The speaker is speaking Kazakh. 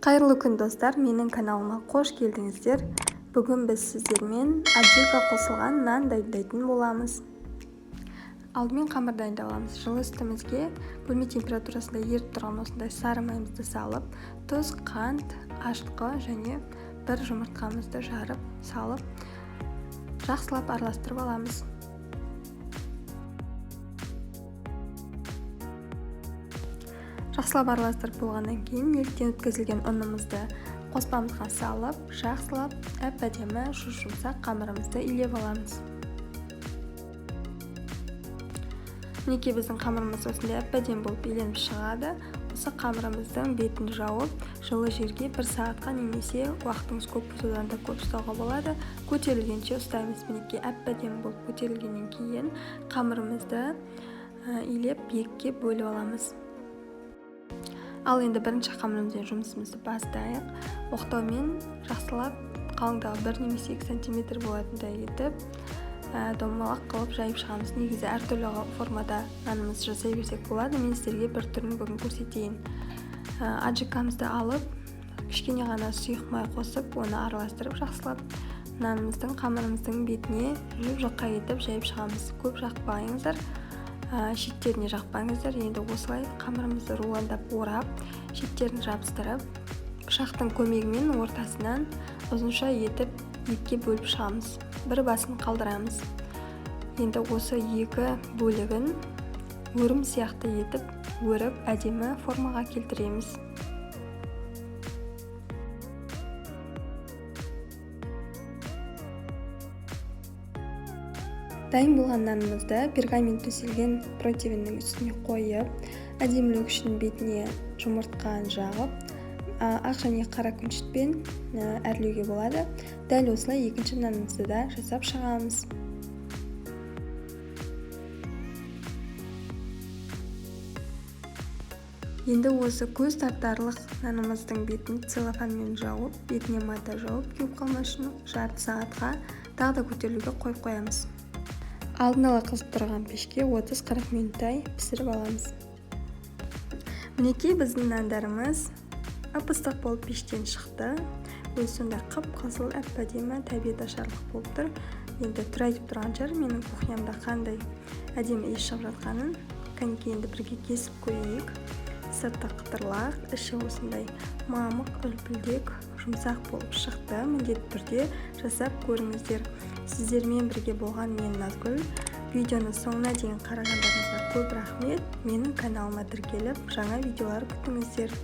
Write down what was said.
Қайырлы күн, достар! Менің каналыма қош келдіңіздер. Бүгін біз сіздермен аджика қосылған нан дайындайтын боламыз. Алдымен қамыр дайындап аламыз. Жылы сүтімізге бөлме температурасында еріп тұрған осындай сары майымызды салып, тұз, қант, ашытқы және бір жұмыртқамызды жарып салып, жақсылап араластырып аламыз. Жақсылап араластырып болғаннан кейін еліктен өткізілген ұнымызды қоспамызға салып, жақсылап әп-әдемі жұп-жұмсақ қамырымызды илеп аламыз. Мінекей, біздің қамырымыз осындай әп-әдемі болып иленіп шығады. Осы қамырымыздың бетін жауып, жылы жерге бір сағатқа немесе уақытыңыз көп болса, одан да көп ұстауға болады, көтерілгенше ұстаймыз. Мінекей, әп-әдемі болып көтерілгеннен кейін қамырымызды илеп екіге бөліп аламыз. Ал енді бірінші қамырымызбен жұмысымызды бастайық. Оқтаумен жақсылап қалыңдығы 1 немесе 2 сантиметр болатындай етіп, домалақ қылып жайып шығамыз. Негізі әртүрлі формада нанымызды жасай берсек болады. Мен сіздерге бір түрін бүгін көрсетейін. Аджикамызды алып, кішкене ғана сұйық май қосып, оны араластырып жақсылап нанымыздың, қамырымыздың бетіне жұп-жұқа етіп жайып шығамыз. Көп жақпаңыздар, шеттеріне жақпаңыздар. Енді осылай қамырымызды руландап орап, шеттерін жабыстырып, пышақтың көмегімен ортасынан ұзынша етіп екіге бөліп шығамыз. Бір басын қалдырамыз. Енді осы екі бөлігін өрім сияқты етіп өріп, әдемі формаға келтіреміз. Дайын болған нанымызды пергамент төселген противеннің үстіне қойып, әдемілік үшін бетіне жұмыртқаны жағып, ақ және қара күншітпен әрлеуге болады. Дәл осылай екінші нанымызды да жасап шығамыз. Енді осы көз тартарлық нанымыздың бетін целлофанмен жауып, бетіне мата жауып, кеуіп қалмас үшін жарты сағатқа тағы да көтерілуге қойып қоямыз. Алдын ала қызып тұрған пешке 30-40 минуттай пісіріп аламыз. Мінекей, біздің нандарымыз ып-ыстық болып пештен шықты. Өзі сондай қып-қызыл, әп-әдемі, тәбет ашарлық болып тұр. Енді түрі айтып тұрған шығар менің кухнямда қандай әдемі иіс шығып жатқанын. Кәнекей, енді бірге кесіп көрейік. Сырты қытырлақ, іші осындай мамық, үлпілдек, жұмсақ болып шықты. Міндетті түрде жасап көріңіздер. Сіздермен бірге болған мен Назгүл. Видеоны соңына дейін қарағандарыңызға көп рахмет. Менің каналыма тіркеліп, жаңа видеолар күтіңіздер.